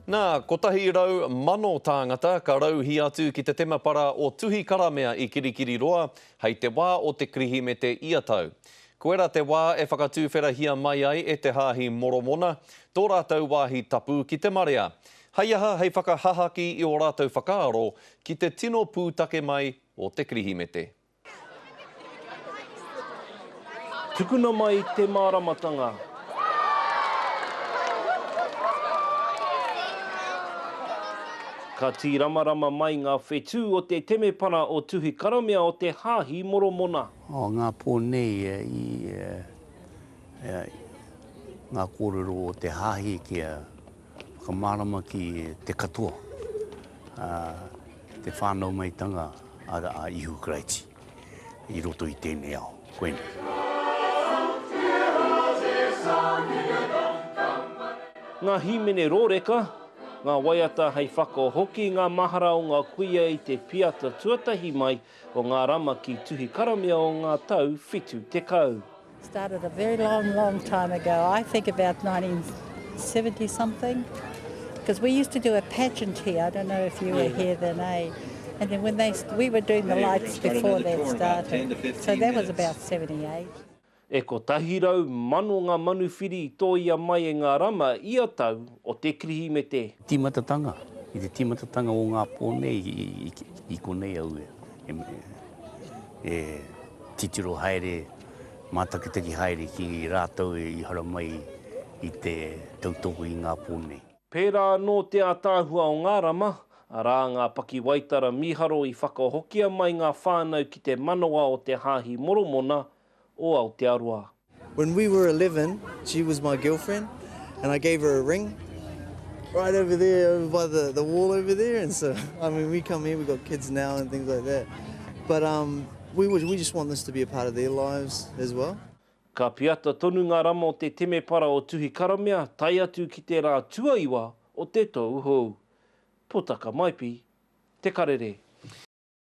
Nā, 100,000 tāngata ka rauhī atu ki te temepara o Tuhikaramea i Kirikiriroa hei te wā o te Kirihimete ia tau. Koira te wā e whakatūwherahia mai ai e te Hāhi Moromona tō rātou wāhi tapu ki te marea. Hei aha hei whakahahaki i ō rātou whakaaro ki te tino pūtake mai o te Kirihimete. Tukuna mai te māramatanga. Ka tīramarama mai ngā whetū o te temepara o Tuhikaramea o te Hāhi Moromona. O ngā pō nei i ngā kōrero o te Hāhi kia whakamārama ki te katoa, te whānau maitanga a Ihu Karaiti i roto i tēnei ao. Koinei. Ngā hīmene rōreka, ngā waiata hei whakahoki ngā mahara o ngā kuia i te piata tuatahi mai o ngā rama ki Tuhikaramea o ngā tau 70. Started a very long, long time ago, I think about 1970 something, because we used to do a pageant here, I don't know if you were here then, eh? And then when they, we were doing the lights before that started, so that was about 78. E 100,000 ngā manuwhiri i tōia mai e ngā rama ia tau o te Kirihimete. Tīmatatanga, i te tīmatatanga o ngā pō nei i konei au e titiro haere Mātakitaki haere ki rātou i haramai i te tautoko i ngā pō nei. Pērā anō te ātaahua o ngā rama, arā ngā pakiwaitara mīharo i whakahokia mai ngā whānau ki te manawa o te Hāhi Moromona o Aotearoa. When we were 11, she was my girlfriend and I gave her a ring right over there, over by the, the wall over there. And so, I mean, we come here, we've got kids now and things like that. But um, We we just want this to be a part of their lives as well. Ka piata tonu ngā rama o te temepara o Tuhikaramea tae atu ki te rā tuaiwa o te tou hou. Potaka Maipi, Te Karere.